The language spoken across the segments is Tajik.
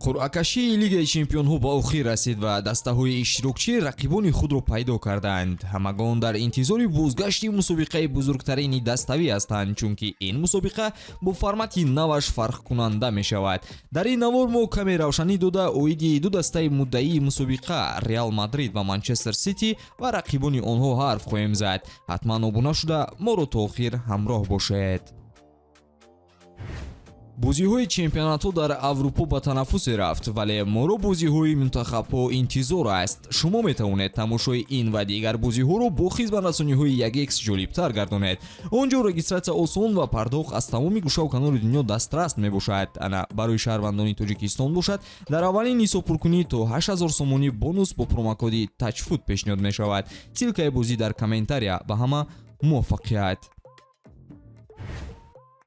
Қуръакашии Лигаи чемпионҳо ба охир расид ва дастаҳои иштирокчӣ рақибони худро пайдо карданд. Ҳамагон дар интизори бозгашти мусобиқаи бузургтарини даставӣ ҳастанд, чунки ин мусобиқа бо формати наваш фарқкунанда мешавад. Дар ин навор мо каме равшанӣ дода, оиди ду дастаи муддаии мусобиқа, Реал Мадрид ва Манчестер Сити, ва рақибони онҳо ҳарф хоҳем зад. Ҳатман обуна шуда, моро то охир ҳамроҳ бошед. Бозиҳои чемпионатҳо дар Аврупо ба танаффусе рафт, вале моро бозиҳои мунтахабҳо интизор аст. Шумо метавонед тамошои ин ва дигар бозиҳоро бо хизматрасониҳои 1X ҷолибтар гардонед. Он ҷо регистратсия осон ва пардохт аз тамоми гӯшаву канори дунё дастрас мебошад. Ана, барои шаҳрвандони Тоҷикистон бошад, дар аввалин ҳисобпуркунӣ то 8000 сомонӣ бонус бо промокоди ТАЧФУТ пешниҳод мешавад. Ссылкаи бозӣ дар комментария. Ба ҳама муваффақият!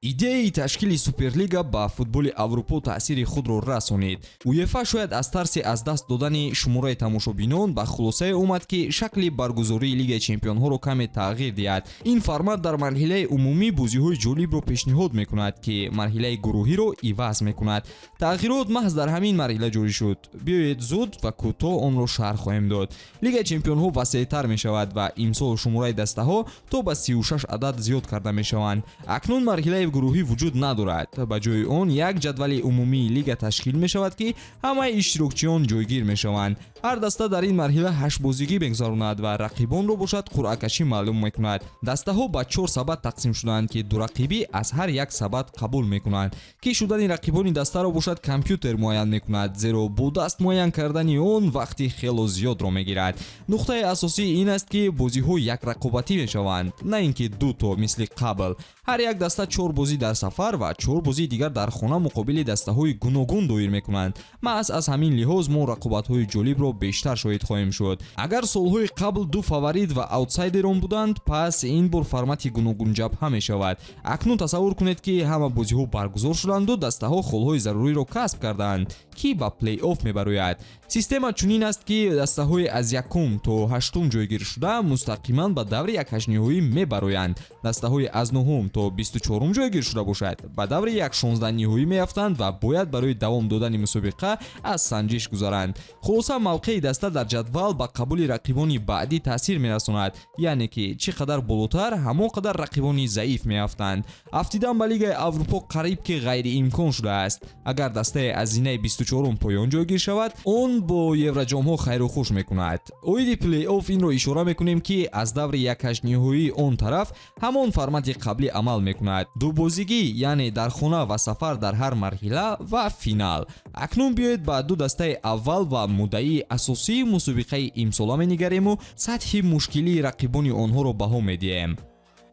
Идеяи ташкили Суперлига ба футболи Аврупо таъсири худро расонид. УЕФА шояд аз тарси аз даст додани шумораи тамошобинон ба хулосае омад, ки шакли баргузории Лигаи чемпионҳоро каме тағйир диҳад. Ин формат дар марҳилаи умумӣ бозиҳои ҷолибро пешниҳод мекунад, ки марҳилаи гурӯҳиро иваз мекунад. Тағйирот маҳз дар ҳамин марҳила ҷорӣ шуд. Биёед, зуд ва кӯтоҳ онро шарҳ хоҳем дод. Лигаи чемпионҳо васеътар мешавад ва имсол шумораи дастаҳо то ба 36 адад зиёд карда мешаванд. Акнун марҳилаи гурӯҳӣ вуҷуд надорад. Ба ҷои он як ҷадвали умумии лига ташкил мешавад, ки ҳамаи иштирокчиён ҷойгир мешаванд. Ҳар даста дар ин марҳила ҳаштбозигӣ мегузаронад ва рақибонро бошад, қуръакашӣ маълум мекунад. Дастаҳо ба чор сабат тақсим шудаанд, ки дурақибӣ аз ҳар як сабат қабул мекунанд. Ки шудани рақибони дастаро бошад, компютер муайян мекунад, зеро бо даст муайян кардани он вақти хело зиёдро мегирад. Нуқтаи асосӣ ин аст, ки бозиҳо якрақобатӣ мешаванд, на ин ки дуто, мисли қабл. Ҳар як даста чор бозӣ дар сафар ва чор бозии дигар дар хона муқобили дастаҳои гуногун доир мекунанд. Маҳз аз ҳамин лиҳоз мо рақобатҳои ҷолибро бештар шоҳид хоҳем шуд. Агар солҳои қабл ду фаворит ва аутсайдерон буданд, пас ин бор формати гуногунҷабҳа мешавад. Акнун тасаввур кунед, ки ҳама бозиҳо баргузор шуданду дастаҳо холҳои заруриро касб кардаанд. Кӣ ба плей-офф мебарояд? Система чунин аст, ки дастаҳои аз якум то ҳаштум ҷойгиршуда мустақиман ба даври якҳаштниҳоӣ мебароянд. Дастаҳои аз нуҳум то 24-ум ҷойгир шуда бошад, ба даври якшонздаҳниҳоӣ меафтанд ва бояд барои давом додани мусобиқа аз санҷиш гузаранд. Хулоса, мавқеи даста дар ҷадвал ба қабули рақибони баъдӣ таъсир мерасонад, яъне ки чӣ қадар болотар, ҳамон қадар рақибони заиф меафтанд. Афтидан ба Лигаи Аврупо қариб ки ғайриимкон шудааст. Агар дастае аз зинаи 24-ум поён ҷойгир шавад, он бо евроҷомҳо хайру хуш мекунад. Оиди плей-офф инро ишора мекунем, ки аз даври якҳаштниҳоии он тараф ҳамон формати қаблӣ амал мекунад: дубозигӣ, яъне дар хона ва сафар дар ҳар марҳила ва финал. Акнун биёед, ба ду дастаи аввал ва муддаии асосии мусобиқаи имсола менигарему сатҳи мушкилии рақибони онҳоро баҳо медиҳем.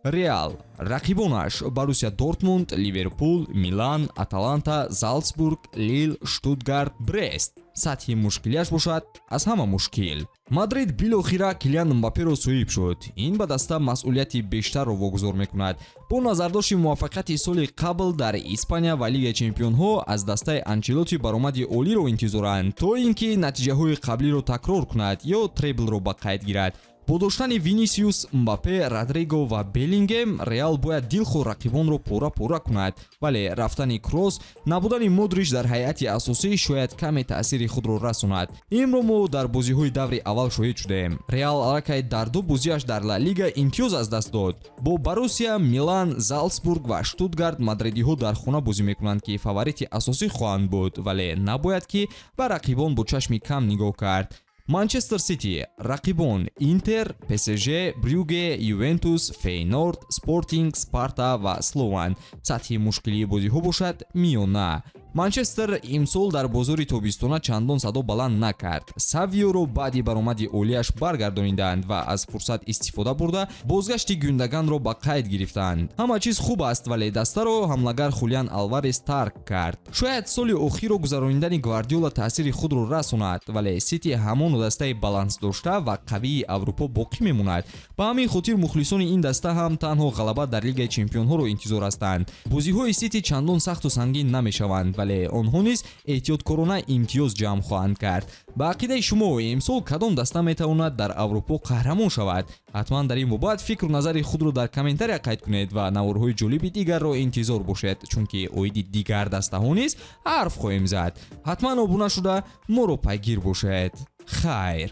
Реал: рақибонаш Боруссия Дортмунд, Ливерпул, Милан, Аталанта, Залцбург, Лил, Штутгарт, Брест. Сатҳи мушкилиаш бошад, аз ҳама мушкил. Мадрид билохира Килиан Мбапперо соҳиб шуд. Ин ба даста масъулияти бештарро вогузор мекунад. Бо назардошти муваффақияти соли қабл дар Испания ва Лигаи чемпионҳо, аз дастаи Анчелоти баромади олиро интизоранд, то ин ки натиҷаҳои қаблиро такрор кунад ё треблро ба қайд гирад. Бо доштани Винисиус, Мбаппе, Родриго ва Беллингем Реал бояд дилхоҳ рақибонро пора-пора кунад, вале рафтани Кросс, набудани Модрич дар ҳайати асосӣ шояд каме таъсири худро расонад. Инро мо дар бозиҳои даври аввал шоҳид шудаем. Реал аллакай дар ду бозиаш дар Ла Лига имтиёз аз даст дод: бо Боруссия, Милан, Залцбург ва Штутгарт. Мадридиҳо дар хона бозӣ мекунанд, ки фаворити асосӣ хоҳанд буд, вале набояд ки ба рақибон бо чашми кам нигоҳ кард. Манчестер Сити: рақибон Интер, ПСЖ, Брюге, Ювентус, Фейнорд, Спортинг, Спарта ва Слован. Сатҳи мушкилии бозиҳо бошад, миёна. Манчестер имсол дар бозори тобистона чандон садо баланд накард. Савиоро баъди баромади олияш баргардониданд ва аз фурсат истифода бурда, бозгашти Гюндаганро ба қайд гирифтанд. Ҳама чиз хуб аст, вале дастаро ҳамлагар Хулиан Алварес тарк кард. Шояд соли охирро гузаронидани Гвардиола таъсири худро расонад, вале Сити ҳамон дастаи балансдошта ва қавии Аврупо боқӣ мемонад. Ба ҳамин хотир мухлисони ин даста ҳам танҳо ғалаба дар Лигаи чемпионҳоро интизор ҳастанд. Бозиҳои Сити чандон сахту сангин намешаванд, вале Вале онҳо низ эҳтиёткорона имтиёз ҷамъ хоҳанд кард. Ба ақидаи шумо, имсол кадом даста метавонад дар Аврупо қаҳрамон шавад? Ҳатман дар ин бобат фикру назари худро дар комментария қайд кунед ва наворҳои ҷолиби дигарро интизор бошед, чунки оиди дигар дастаҳо низ ҳарф хоҳем зад. Ҳатман обуна шуда, моро пайгир бошед. Хайр.